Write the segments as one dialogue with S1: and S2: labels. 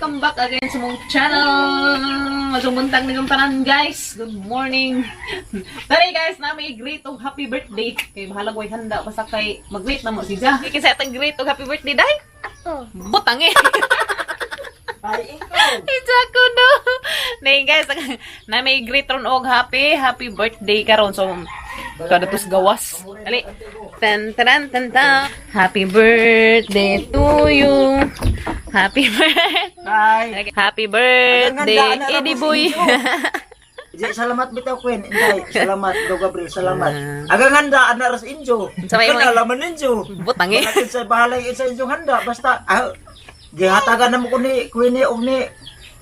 S1: Welcome back again sa mong channel. Majumbuntan ninyong tanan, guys. Good morning. Tari guys, na may greet og happy birthday. Kay bahalag way handa basta kay mag-greet na mo si Ja. Kinsa atong greet og happy birthday, day?
S2: Ako.
S1: Butang eh.
S3: Ay, ikaw.
S1: Ija ko no. Nay guys, na may greet ron og happy happy birthday karon. So kada tos gawas. Ali. Tan tan tan tan. Happy birthday to you. Happy birthday.
S3: Bye.
S1: Happy birthday,
S3: Ang handa na
S1: Eddie
S3: lang
S1: Boy.
S3: po sa Di, salamat bitaw, Queen. Inday, salamat do Gabriel, salamat. Agang handa ana ras injo.
S1: Sabay mo eh.
S3: Kana laman ninyo.
S1: Butang eh.
S3: Bakit sa bahalay sa inyong handa basta gihatagan na mo ko ni Queen ni og ni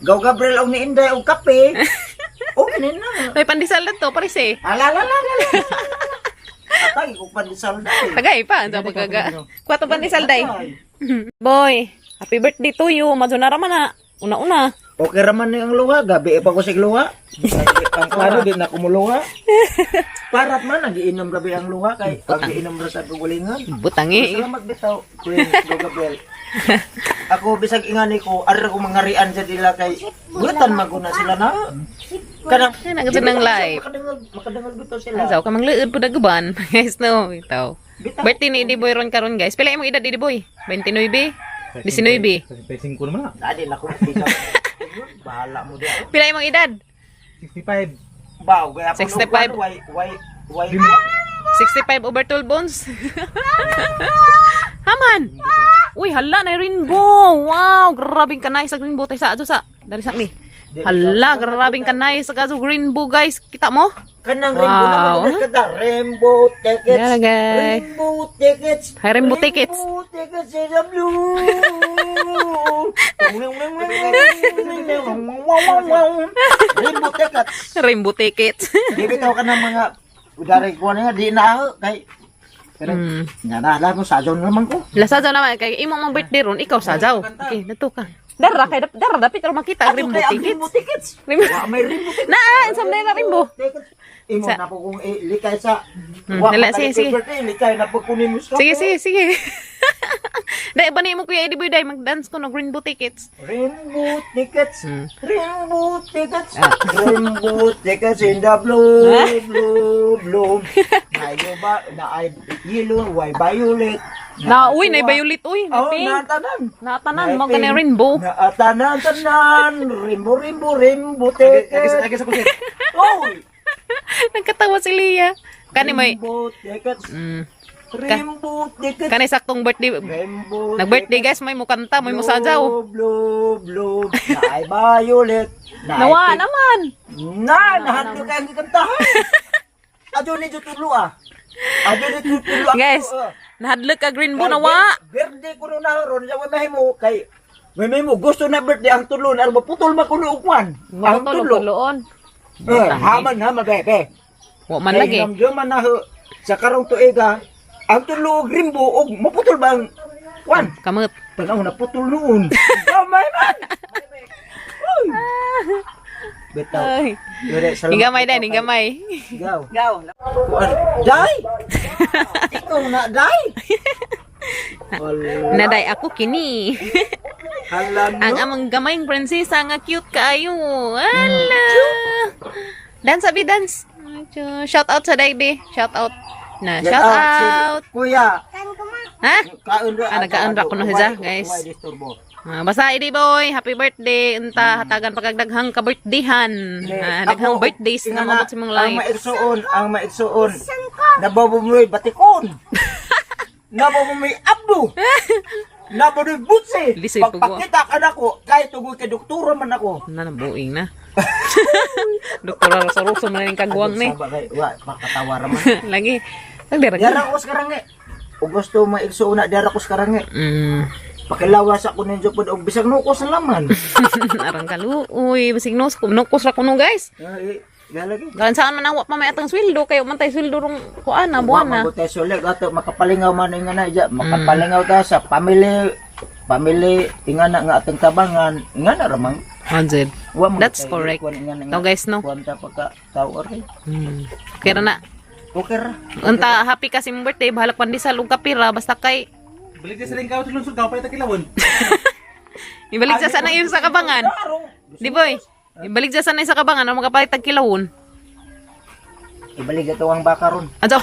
S3: Gaw Gabriel og ni Inday og kape. Okay ni na.
S1: May pandesal na to, pares eh.
S3: Ala la la la. Atay ko pandesal day.
S1: Tagay pa, ang pagkaga. Kuha pandesal day. Boy, happy birthday to you. Madyo na raman na. Una-una.
S3: Okay raman ni ang luha, gabi pa ko sig luha. Ang klaro di na kumuluha. Parat man nagiinom gabi ang luha kay ang giinom ra sa kagulingan.
S1: Butang eh.
S3: Salamat bitaw, Queen Go Gabriel. Ako bisag ingani ko, ara ko mangarian sa dila kay butan maguna sila na. Kanang
S1: Kanang gusto ng live.
S3: Makadangag, makadangag bitaw sila.
S1: Asaw ka mangluod po daguban. Guys, no. Itaw.
S3: Bitaw.
S1: Birthday ni Eddie Boy ron karon, guys. Pila imong edad, Eddie Boy? 29? 19?
S4: 65 naman na.
S3: Dali na ko bitaw. Bahala mo di.
S1: Pila imong edad?
S4: 65.
S3: Baw, kaya
S1: 65.
S3: Why
S1: 65 over 12 bones. Haman. Uy, hala na rainbow. Wow, grabing ka nice sa rainbow tay sa adto sa. Dali sa mi. Hala, grabing ka nice sa kaso rainbow, guys. Kita mo?
S3: Kanang rainbow
S1: Wow.
S3: naman kada rainbow tickets.
S1: Yeah, guys.
S3: Rainbow tickets.
S1: Hi, rainbow tickets.
S3: Rainbow tickets in the blue. Rainbow tickets.
S1: Rainbow tickets.
S3: Di bitaw ka ng mga dari ko na nga di na ako kay pero nga na alam mo sa zone naman ko.
S1: Lasajaw naman kay imong mang birthday ron, ikaw sajaw. Okay, nato ka. Dara kay dara dapit ro makita ang rainbow
S3: Kay ang
S1: tickets.
S3: rainbow tickets.
S1: Rainbow.
S3: Wa may rainbow tickets.
S1: Na, insam na rainbow.
S3: Tickets. Imo na po kung likay sa
S1: Dala, sige, sige.
S3: Birthday, likay na po kunin mo sa
S1: Sige, sige, sige. Dai ba ni mo Kuya Eddie Boy dai mag-dance ko no rainbow tickets.
S3: Rainbow tickets, rainbow tickets, rainbow tickets in the blue, blue, blue. Na ba, na ay yellow, white, violet.
S1: Na uy, na violet uy, na
S3: Oh,
S1: pink.
S3: natanan.
S1: Natanan mo ka na rainbow.
S3: Natanan, tanan, rainbow, rainbow, rainbow tickets.
S4: Lagi sa kusit.
S3: Oy,
S1: Nagkatawa si Leah. Kani may
S3: rainbow tickets, rainbow tickets,
S1: kani saktong birthday.
S3: rainbow.
S1: Nag-birthday guys, may mukanta, may musajaw.
S3: Blue, blue, blue, na ay violet. Na ay
S1: Nawa
S3: pink.
S1: naman.
S3: Na, nahadlo kayang gikantahan. Adyo ni tulo ah. Adyo ni tulo ah.
S1: Guys, nahadlok ka green bo nawa.
S3: Birthday ko na ron sa mahimo kay may mahimo gusto na birthday ang tulo na maputol man kuno og kwan. Ang tulo.
S1: Makutulo-tuloon.
S3: Eh, haman haman bebe.
S1: Wa man lagi.
S3: Kay namduman na ho, sa karong tuiga ang tulo og rimbo og maputol ba ang kwan?
S1: Kamot.
S3: Tanaw na putol noon. Gamay man. Uy. Bitaw.
S1: Ay.
S3: Yure, salamat.
S1: Higamay din, higamay.
S3: Gaw. Gaw. Kuan. Day! Ikaw na, day! Wala.
S1: Naday ako kini.
S3: Hala no.
S1: Ang among gamayng prinsesa nga cute kaayo. Ala. Dance abi dance. Shout out sa Daydi. Shout out. Na, shout out.
S3: Kuya.
S1: Ha?
S3: Kaon ra.
S1: Ah, nagkaon ra kuno siya, guys.
S3: Way disturbo.
S1: Ah, basta Eddie Boy, happy birthday. Unta hatagan pagkagdaghang ka-birthdayhan. Ah, daghang
S3: Ako,
S1: birthdays na
S3: inga
S1: maabot sa imong
S3: Ang
S1: life.
S3: maigsuon, ang maigsuon. Nababomoy batikon. Nababomoy abdo. Nababomoy butsi.
S1: Lisod po ko.
S3: Pagpakita ka nako, kahit tugoy kay doktora man ako.
S1: Na nabuing na. Doktora Rosa Rosa man ning kagwang ni.
S3: Saba kay, wa, makatawa ra man.
S1: Lagi. Lagi ra.
S3: Dara ko sa karangi. O gusto maigsuon na dara ko sa karangi. Pakilawas ako ninyo pod og bisag nuko sa laman.
S1: Arang kaluoy, basig nos nukos ra kuno, guys.
S3: Ay, galagi.
S1: Galan saan man ang wa pa may atang sweldo kayo man tay sweldo rong kuan na buwan na.
S3: Wa man sulit ato makapalingaw man nga na dya. Makapalingaw ta sa family family ingana nga atong tabangan ingana ra man.
S1: 100.
S3: Wa man
S1: That's
S3: tay
S1: correct.
S3: kuwan ingana nga
S1: No guys, no.
S3: Kuwan ta pagka tao ori.
S1: Kaya na.
S3: Okay ra.
S1: Unta happy kasi mong birthday, bahalak pandesal ug kapira basta kay
S4: Balik sa rin ka, lungsod ka, palit ang kilawon.
S1: Ibalik sa sana yung sa kabangan. Di boy. Ibalik sa sana yung sa kabangan ang makapalit tag kilawon.
S3: Ibalik ito ang baka ron.
S1: Adyo.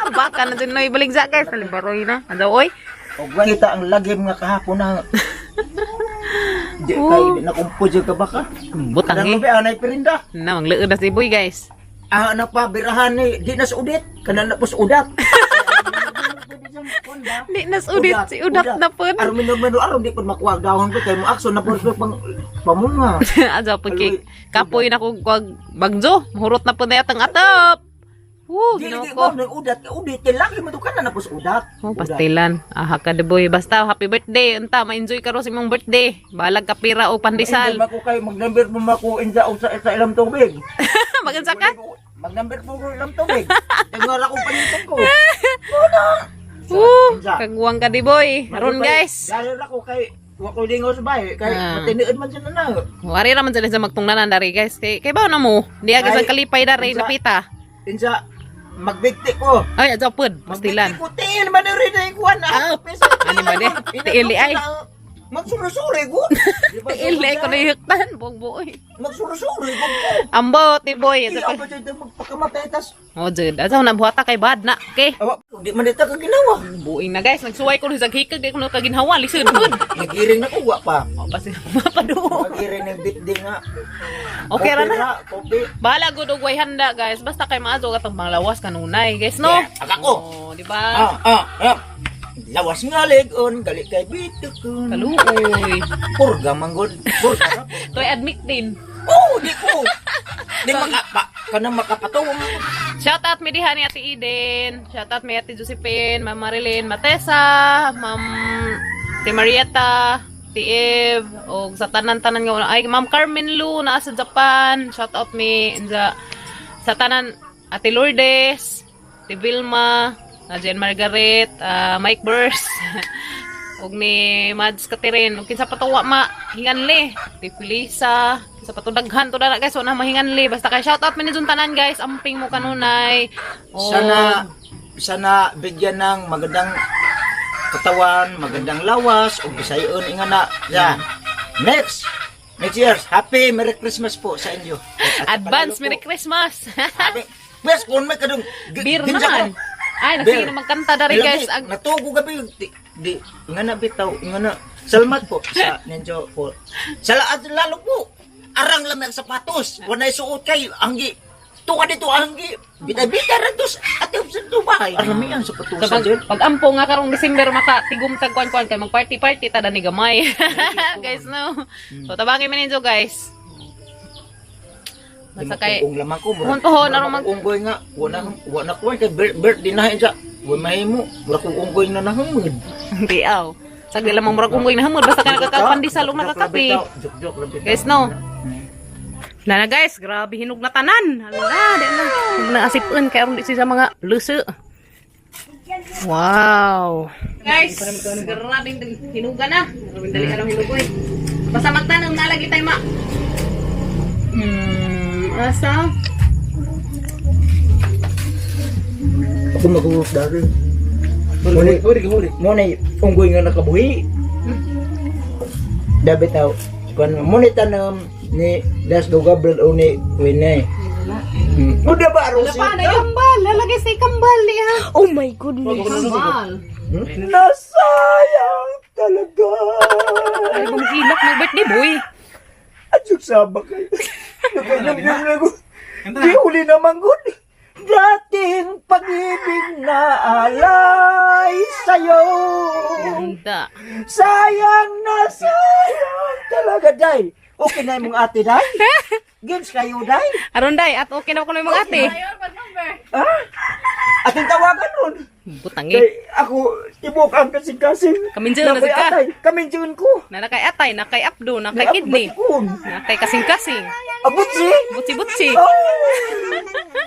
S1: Baka na dyan no ibalik sa guys. Halimbaroy na. Adyo oy.
S3: Og kita ang lagim nga kahapon na. Di kay nakumpo jud ka baka.
S1: Butang
S3: Kanang
S1: eh.
S3: lubi anay pirinda.
S1: Na mangleod na si boy guys.
S3: Ah, na pa birahan ni di na sa udit, kanan na po sa udat.
S1: Di na udit si udat na pud.
S3: Aron minor minor aron di pud makuha dahon ko kay mo akson na pud ko pang pamunga.
S1: Adyo pud kay kapoy na kog kwag bagjo. Hurot na pud na yatang atop. Woo,
S3: Di
S1: Ginoo
S3: di
S1: ko.
S3: ko nang udat, kay udit kay lagi mo to kanan na po sa udat.
S1: Oh, pastilan. Aha ka de boy. Basta happy birthday. Unta, ma-enjoy ka ro sa imong birthday. Balag ka pira o pandesal.
S3: Hindi ba ko kay magnumber mo mako inda og sa ilang tubig.
S1: Magansa ka?
S3: Magnumber po ko ilang tubig. Tingnan ako panitan ko.
S1: Woo,
S3: Unsa?
S1: kagwang ka di boy. Aron guys.
S3: Dahil ako kay wa ko lingaw sa bahay kay
S1: Ah.
S3: matiniod man sila na.
S1: Wari raman sila sa magtungnanan dari guys. Kay ba na mo? Di agad sa
S3: Ay,
S1: kalipay dari
S3: unsa?
S1: napita.
S3: Insa magbigti ko.
S1: Ay, adyo pud. Pastilan.
S3: Magbigti ko tiil man rin na ikuan.
S1: Ah, ano ba di? Tiil di ay.
S3: Magsurusuri ko. Di ba,
S1: Tiil di ko na hiktan buong buoy.
S3: Magsurusuri ko.
S1: Ambot ni boy.
S3: Di ako dito magpakamatay tas.
S1: Oh, jud. Adyo na buhata kay bad na. Okay.
S3: Awa, di man dito ka ginawa.
S1: Buing na guys. Nagsuway ko sa hikag di ko na kaginhawa. Lisod pud.
S3: Nagiring na ko wa pa.
S1: Oh, basta mapaduo.
S3: Nagiring ng bitdi nga.
S1: Okay ra na.
S3: Kopi.
S1: Bahala gud og way handa guys. Basta kay maazo katong panglawas kanunay guys no.
S3: Yeah, aga ko.
S1: Oh, di ba?
S3: Ah. Lawas nga legon, gali kay bitukon.
S1: Kaluoy.
S3: Purga manggod. Purga.
S1: Toy admit din.
S3: Oh, di ko. Di makapa, kanang makapatong.
S1: Shout out mi diha ni Ate Eden. Shout out mi Ate Josephine, Ma'am Marilyn Matesa, Ma'am Ti Marietta, Ti Eve, og sa tanan-tanan nga una. Ay, Ma'am Carmen Lu naa sa Japan. Shout out mi sa tanan Ate Lourdes, Ti Vilma, Jen Margaret, Mike Burst, og ni Mads Katirin, og kinsa pa to wa ma hinganli, ti Felisa, kinsa pa to daghan to dara guys, wa na mahinganli. Basta kay shout out mi ni tanan guys, amping mo kanunay. Og
S3: Sana sana bigyan ng magandang katawan, magandang lawas, ug bisayon inga na. Yeah. Next year, happy Merry Christmas po sa inyo. At
S1: advance
S3: panalo
S1: Merry
S3: po.
S1: Christmas.
S3: Happy. Bes, kung may kadung
S1: Beer
S3: ginsa
S1: naman.
S3: ko.
S1: Ay, nagsige
S3: Beer.
S1: na magkanta dari
S3: Lagi,
S1: guys. Ag
S3: Natugo gabi di, di nga na bitaw, nga na. Salamat po sa ninyo po. Sa lahat lalo po. Arang lamang sapatos. Wanay suot kay anggi. Tuka dito anggi. Bita-bita ra tos at sa bahay. Arami ang sapatos
S1: So,
S3: sa
S1: pag, pag ampo nga karong December maka tigom tag kuan kuan kay mag party party ta ni gamay. Guys no. So tabangin mi ninyo guys. Basta kay
S3: Ung lamang ko.
S1: Pohon, pohon, arang mag-
S3: unggoy nga. Wa na kuwan kay birthday na siya. Wa mahimo. Mura kong unggoy na nahumod.
S1: Tiaw. Sagdi lamang murag unggoy na hamod basta ka nagkakapandisal ug nakakape.
S3: Jok-jok lang bitaw.
S1: Guys no. Na guys, grabe hinog na tanan. Hala, di na. Hinog na asipon kay aron di siya mga luso. Wow. Guys, grabe hinuga na. Grabe dali arang hinugoy. Basta magtanong na lagi tayo ma. Asa?
S3: Ako mag-uwak dari. Muna, muna, unggoy nga nakabuhi. Dabi tao. Kuan muna tanam ni Das do Gabriel o ni Winnie. Udah ba
S1: Wala
S3: aron
S1: pa, na kambal. Lalagay sa kambal niya.
S2: Oh my goodness.
S1: Kambal.
S3: Nasayang talaga.
S1: Ay, bumihilak ng birthday boy.
S3: Adyok saba kayo. Nakainam ko. Di huli naman gud. Dating pag-ibig na alay sa'yo.
S1: Ganda.
S3: Sayang na sayang talaga, Day. Okay na imong ate, Day? Games kayo, Day?
S1: Aron day, at okay na ko na yung mga ate.
S3: Ha? Ating tawagan nun.
S1: Butang eh.
S3: Kay ako, tibok ang kasing-kasing.
S1: Kaminjo na
S3: Nakay
S1: ka.
S3: atay, Kaminjo ko.
S1: Na nakay atay, nakay apdo, nakay kidney,
S3: Batikon.
S1: nakay kasing-kasing.
S3: Abot si.
S1: Butsi-butsi.
S3: Oh!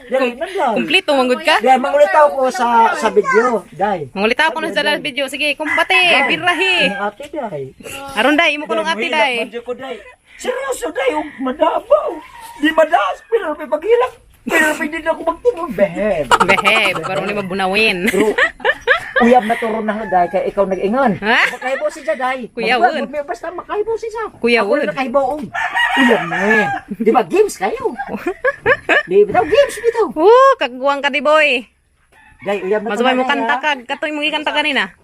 S3: Dali man lang.
S1: Kumplito manggod ka.
S3: Dahil mangulitaw ko sa video, Day.
S1: Mangulita ko na sa last video. Sige, kumbate, birahi.
S3: Imong ate, Day.
S1: Aron day, imo ko nung ate day.
S3: Mahilak man ko, Day. Seryoso, Day. Ug madabaw. Di madaas, pero may paghilak. Pero may din ako magtingog. Behem.
S1: Behe, parang ni mabunawin.
S3: Pero, Uyab na turo na day kay ikaw nag-ingon.
S1: Ha?
S3: Makahibaw si Jaday.
S1: Kuyawon.
S3: Magbuhat, basta makahibaw si siya.
S1: Kuyawon.
S3: Ako na nakahibaw og. Uyab na eh. Di ba games kayo? Di bitaw games bitaw.
S1: Woo, kagwang ka di boy.
S3: Day uyab na
S1: Masabay mo
S3: to na,
S1: kanta
S3: ah.
S1: ka, katoy mo gikanta kanina.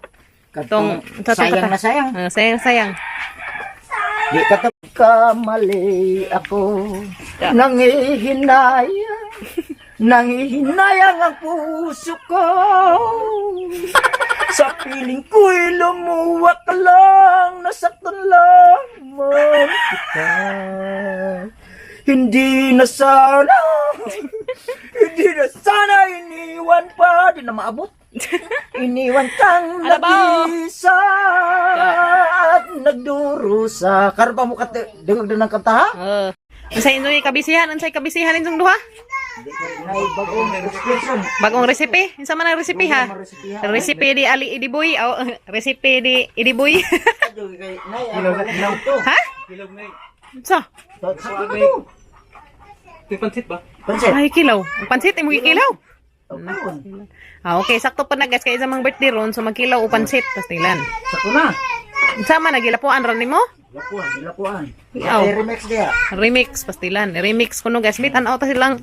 S3: Katong
S1: Tong
S3: sayang na sayang.
S1: Ah, sayang sayang.
S3: Di ka kamali ako. Nangihinayang. Nangihinayang ang puso ko. Sa piling ko'y lumuwa ka lang, nasaktan lamang kita. Hindi na sana, hindi na sana iniwan pa. Di na maabot. Iniwan kang
S1: Ano ba?
S3: nag-isa at nagdurusa. Karon pa mo kat dungog ng kanta ha?
S1: Unsay inyoy kabisihan, unsay kabisihan inyong duha?
S3: Nay bagong expression.
S1: Bagong recipe? Unsa man ang recipe ha? Recipe di Ali Idiboy, oh, recipe di Idiboy.
S3: Nay, ang to.
S1: Ha?
S4: Bilog na eh.
S1: Unsa?
S3: Sakto na to.
S4: Ito pansit ba?
S3: Pansit.
S1: Ay, kilaw. Ang pansit imo gikilaw.
S3: Karon.
S1: Ah, okay, sakto pa na guys kay isa mang birthday ron, so magkilaw o pansit pastilan.
S3: Sakto na.
S1: Unsa man nagilapuan ra nimo?
S3: Lakuan, lakuan.
S1: Aw.
S3: Ay, remix diya.
S1: Remix pastilan. Remix kuno guys. Bit tan-aw ta silang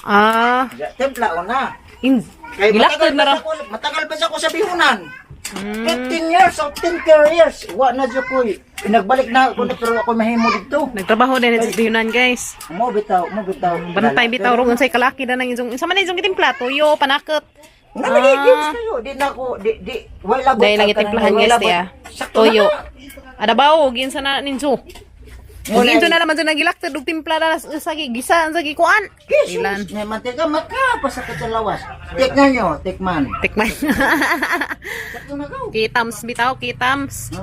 S1: ah
S3: Templa o na.
S1: in
S3: Kay
S1: gilaktod
S3: matagal
S1: na
S3: pa
S1: ra.
S3: sa ko, matagal pa sa ko sa bihunan. 15 years or 10 years. Wa na jud koy. Nagbalik na ako na pero ako mahimo didto.
S1: Nagtrabaho din sa bihunan guys.
S3: Mo bitaw, mo bitaw.
S1: Bantay bitaw rong unsay kalaki na nang inyong unsa man inyong gitimpla tuyo panakot.
S3: Nga lagi games kayo, di na ako, di, di, wala labot.
S1: Dahil lang gitimplahan guys tiya.
S3: Sakto
S1: Tuyo.
S3: na.
S1: Adabaw ginsa na ninyo.
S3: Muna
S1: Ginsa na naman sa nagilakta dug timpla na sa gisa sa gikuan.
S3: Jesus,
S1: Ilan?
S3: may mantika maka pa sa lawas. Tikman nyo, tikman.
S1: Tikman.
S3: Sakto na ka.
S1: Kitams bitaw, kitams.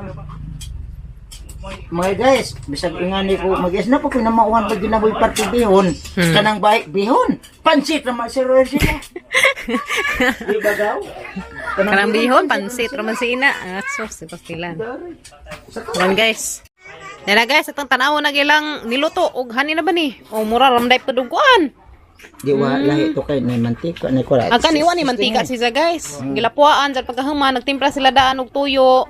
S3: Mga guys, bisag ingani ko mag-is na po pinamauhan pag ginaboy party bihon. Kanang bay bihon. Pansit naman si Roy sila. Di ba gaw?
S1: Kanang bihon, pansit raman si ina. Ah, sus, pastilan.
S3: Sakto.
S1: Yan guys. Dala guys, atong tanaw na gilang niluto og hani na ba ni? O mura ramday pa duguan.
S3: Di wa lahi to kay nay mantika nay kula.
S1: Ang kaniwa ni mantika siya guys. Gilapuaan sa pagkahuman nagtimpla sila daan og tuyo.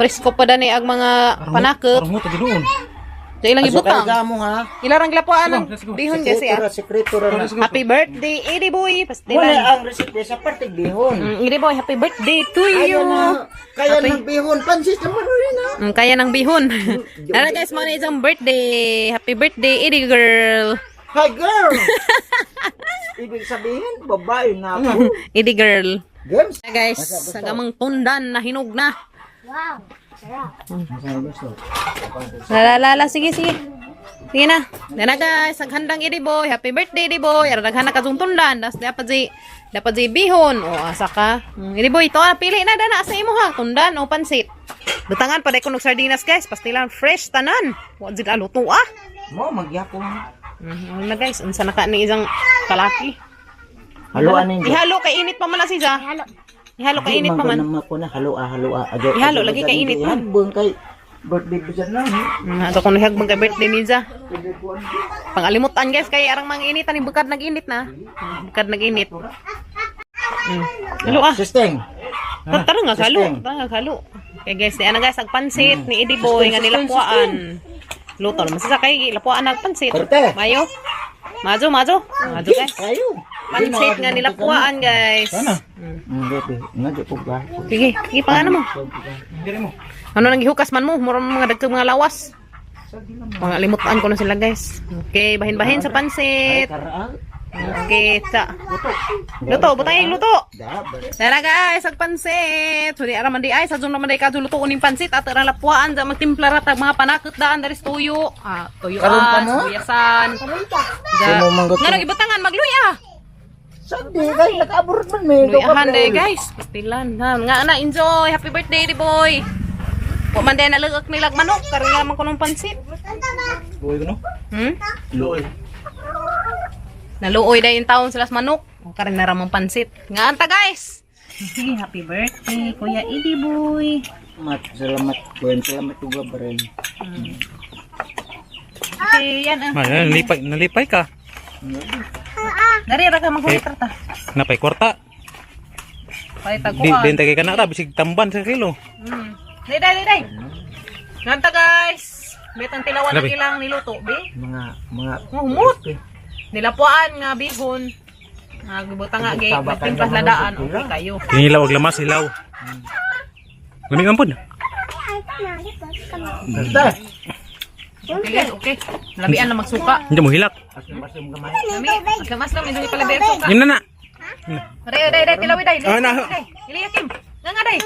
S1: Presko pa dani ang mga panakot.
S4: Parang mo, tabi noon.
S1: Sa ilang ibutang.
S3: Gamo ha.
S1: Ilarang gilapuan ang bihon guys
S3: Sekreto
S1: ya.
S3: ra, sekreto ra na.
S1: Happy birthday, Eddie Boy.
S3: Wala
S1: Pastilan.
S3: ang resipe sa party bihon.
S1: Eddie Boy, happy birthday to
S3: Kaya
S1: you.
S3: na, kaya ng bihon, pansit naman rin ha.
S1: Kaya ng bihon. Tara guys, mo na isang birthday. Happy birthday, Eddie girl.
S3: Hi girl! Ibig sabihin, babae na ako.
S1: Eddie girl.
S3: Games?
S1: Tara, guys, sa gamang tundan na hinog na. La la la, sige sige. Sige na. Dana guys, naghandang Eddie Boy. Happy birthday Eddie Boy. Ara daghan na kadtong tundan. Das dapat di bihon. O asa ka. Eddie Boy, to ah, pili na dana sa imo ha. Tundan o pansit. Butangan pa ko og sardinas guys. Pastilan fresh tanan. Wa jud aluto ah.
S3: Mo, magyako.
S1: Ano na guys, unsa na ka ni isang kalaki.
S3: Haluan ninyo.
S1: Ihalo kay init pa man na siya. Ihalo. Ihalo kay init pa man.
S3: Naman ko na, halua, halua. Ajo,
S1: Ihalo, lagi kay init man.
S3: Buang kay birthday bisan na.
S1: Ato ko nihag kay birthday ni Za. Pangalimutan guys kay arang mga init ani bukad nag-init na. Bukad nag-init. Halo ah.
S3: Sisteng.
S1: Tara nga halo,
S3: Sisteng.
S1: tara nga halo. Okay guys, di ana guys agpansit ni Eddie Boy nga nilapuan. Luto naman sa kay lapuan nagpansit.
S3: Perte.
S1: Mayo. Majo, majo. Majo guys.
S3: Kayo.
S1: Pansit nga nilapuan guys.
S4: Sana.
S3: Bebe. Nga, di ko ba?
S1: Sige, sige pangano mo.
S4: Hindi mo.
S1: Ano nang gihukas man mo? Mura mga dagkong mga lawas. Pangalimutan ko na sila guys. Okay, bahin-bahin sa pansit.
S3: Karaal.
S1: Okay, sa. Luto, butang yung luto.
S3: Dapat.
S1: Tara guys, ag pansit. So di ara man di ay sa man di ka luto uning pansit at ara lapuan sa magtimpla ra tag mga panakot daan dari sa tuyo. Ah, tuyo
S3: Karon pa mo?
S1: Suyasan. Da.
S3: Sino manggot
S1: Nga ibutangan magluya.
S3: Sandi, kay nag-abroad man may.
S1: Luyahan day guys. Pastilan. Ha, nga na enjoy. Happy birthday di boy. Wa man day nalugak nilag manok karon nga man kunong pansit.
S4: Luoy ko no? Luoy.
S1: Naluoy day yung taon sila sa manok. O karon na ramang pansit. Nga anta guys. Sige, happy birthday Kuya Idi boy.
S3: Salamat, salamat. Gwen, salamat ko ba rin.
S1: Okay, yan ah.
S4: Man, nalipay, nalipay ka.
S1: Dari ra ka maghulit ra ta.
S4: Napay kwarta.
S1: Pahit
S4: Di
S1: tagkuan.
S4: din tagay ka na ra bisig tamban sa kilo.
S1: Day, day, day, day. Nganta, guys. Betang tilawan na
S4: Labi.
S1: ilang niluto, be.
S3: Mga
S1: Oh, humot. Nilapuan nga bihon. Nga gibutang nga gay, nagtimplas ladaan, okay kayo.
S4: Kinilaw og lamas hilaw. Lami man pud.
S3: Basta.
S1: Okay guys, okay. Labian na magsuka.
S4: Hindi mo hilak.
S3: Asim-asim gamay.
S1: Lami, mas lang medyo pala beso ka.
S4: Yun na na.
S1: Day, day, day, tilawi day.
S4: Ah, na.
S1: Day, Eliakim. Nga nga day.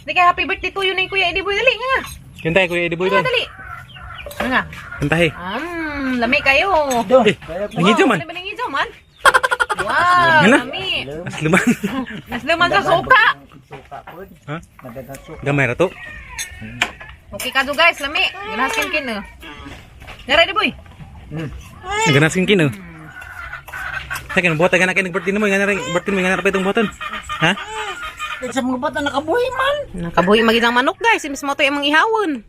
S1: Di kay happy birthday to you ni Kuya Eddie Boy, dali nga nga.
S4: Yun tayo, Kuya Eddie Boy
S1: Nga
S4: doon.
S1: dali. Nga nga.
S4: Yun tayo.
S1: Lami kayo.
S3: Do.
S4: Eh, nangidyo man.
S1: Wow, nangidyo man. Wow,
S4: Yan na.
S1: lami.
S4: Asluman.
S1: Asluman sa suka.
S3: Suka po.
S4: Ha?
S3: Madagang suka.
S4: Gamay ra to.
S1: Okay ka do guys, lami. Ganasin kin. Eh. Nga ready boy.
S4: Ganaskin kin oh. Sa buhat ka na kay nag-birthday nimo, nga na birthday mo nga na itong buhaton. Ha?
S3: Sa mga bata nakabuhi man.
S1: Nakabuhi magidang manok guys, imbis mo to imong ihawon.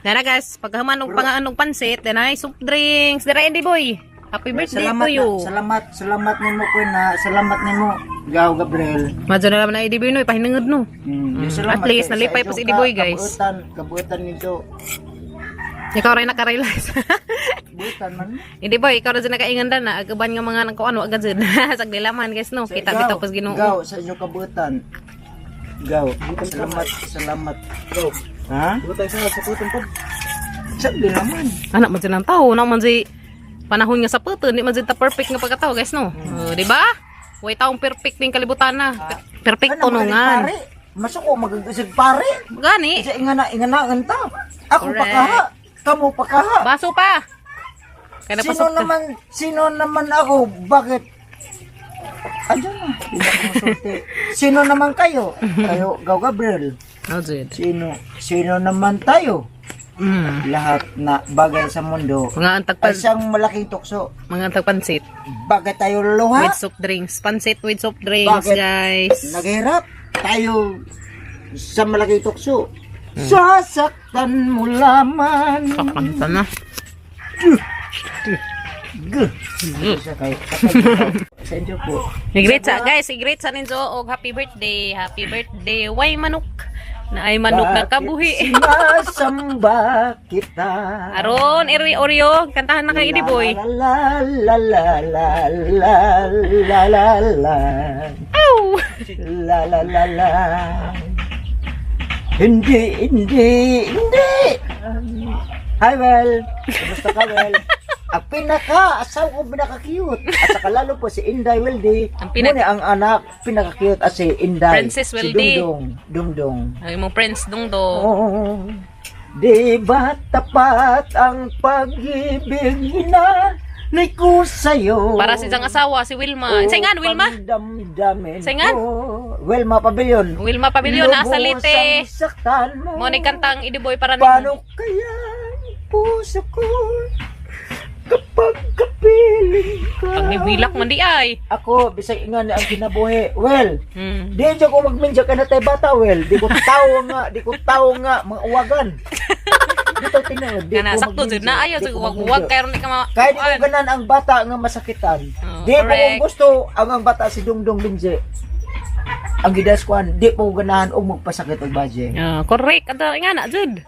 S1: Dara guys, paghaman og pangaan og pansit, then ay soft drinks. Dara Andy boy. Happy birthday
S3: Salamat
S1: to you.
S3: na, salamat, salamat nimo ko na, salamat nimo Gaw Gabriel.
S1: Madyo na naman na Eddie Boy no, ipahinangod no.
S3: Salamat
S1: At least,
S3: kay-
S1: nalipay
S3: sa
S1: pa si
S3: inyong
S1: Eddie Boy, guys.
S3: Kabuutan, kabuutan nito.
S1: Ikaw rin nakarealize.
S3: Kabuutan man.
S1: Eddie Boy, ikaw ra dyan nakaingan na, agaban nga mga nagkuan wa agad dyan. Sagdilaman guys no,
S3: Sa
S1: kita
S3: ikaw,
S1: bitaw pas Ginoo.
S3: Gaw, sa inyong kabuutan. Gaw, salamat, salamat. Gaw. Ha?
S4: Buhat sa puton pod.
S3: Sabi naman.
S1: Anak man dyan ang tao, na man di panahon nga sa puto, di man dyan ta perfect nga pagkatao guys no. Oh, di ba? Way taong perfect ning kalibutan na. Perfecto
S3: Ano,
S1: no
S3: magaling
S1: nga.
S3: pare. Masuko magagisig pare.
S1: Gani.
S3: Isa ingana ingana ta. Ako
S1: Correct.
S3: pakaha, kamo pakaha.
S1: Baso pa. Kaya
S3: Sino
S1: napasok ka.
S3: naman, sino naman ako? Bakit? Ayun na, hindi ako masulti. Sino naman kayo? Kayo, Gaw Gabriel.
S1: Oh, Jed.
S3: Sino, sino naman tayo? Lahat na bagay sa mundo
S1: Mga
S3: ay
S1: antag
S3: isang malaking tukso.
S1: mga antag pansit
S3: Bakit tayo luluha?
S1: with soft drinks. Pansit with soft drinks,
S3: Bakit?
S1: guys.
S3: Naghirap tayo sa malaking tukso. Sasaktan mo lamang.
S1: Kakanta na.
S3: G. Sa kay. Sa inyo po.
S1: I-greet sa, guys, i-greet sa ninyo og happy birthday. Happy birthday. Way manok. Na ay manok na kabuhi.
S3: Sinasamba kita.
S1: Aron, Eri Oreo, kantahan na kay Eddie Boy.
S3: La la la la la la la la.
S1: Ow!
S3: La la la la. Hindi, hindi, hindi. Hi, Well. Kumusta ka, Well? Ang pinaka, asawa ko pinaka-cute. At saka lalo po si Inday Wilde.
S1: Ang pinak-
S3: Muna ang anak, pinaka-cute at si Inday.
S1: Princess
S3: Si
S1: Wilde.
S3: Dungdong. Dungdong.
S1: Ay mong prince dungdo.
S3: Oh, di ba tapat ang pag-ibig na ko sa'yo?
S1: Para sa isang asawa si Wilma.
S3: Oh,
S1: Sa ingan Wilma?
S3: Damdamin
S1: Sa ingan?
S3: ko. Wilma Pavilion.
S1: Wilma Pavilion nasa
S3: Lubos
S1: Leyte.
S3: ang saktan mo.
S1: Mo ni kantang Eddie Boy para nimo.
S3: Paano kaya ang puso ko kapag kapiling ka?
S1: Pag nibilak man di ay.
S3: Ako, bisag ingan ang kinabuhi. Well, di dyan ko magminja ka na tayo bata, well. Di ko tao nga, di ko tao nga, mga uwagan. Dito tinuod, di
S1: Kana
S3: ko
S1: sakto jud na ayo
S3: di
S1: sig
S3: ko
S1: uwag-uwag
S3: magminja.
S1: kay ron di ka ma.
S3: Kaya di ko ganan ang bata nga masakitan.
S1: Oh,
S3: Di ko
S1: correct.
S3: kung gusto ang bata si Dungdong Binje. Ang gidaskuan, di po ganahan og magpasakit og budget.
S1: Ah, correct. Ato nga na jud.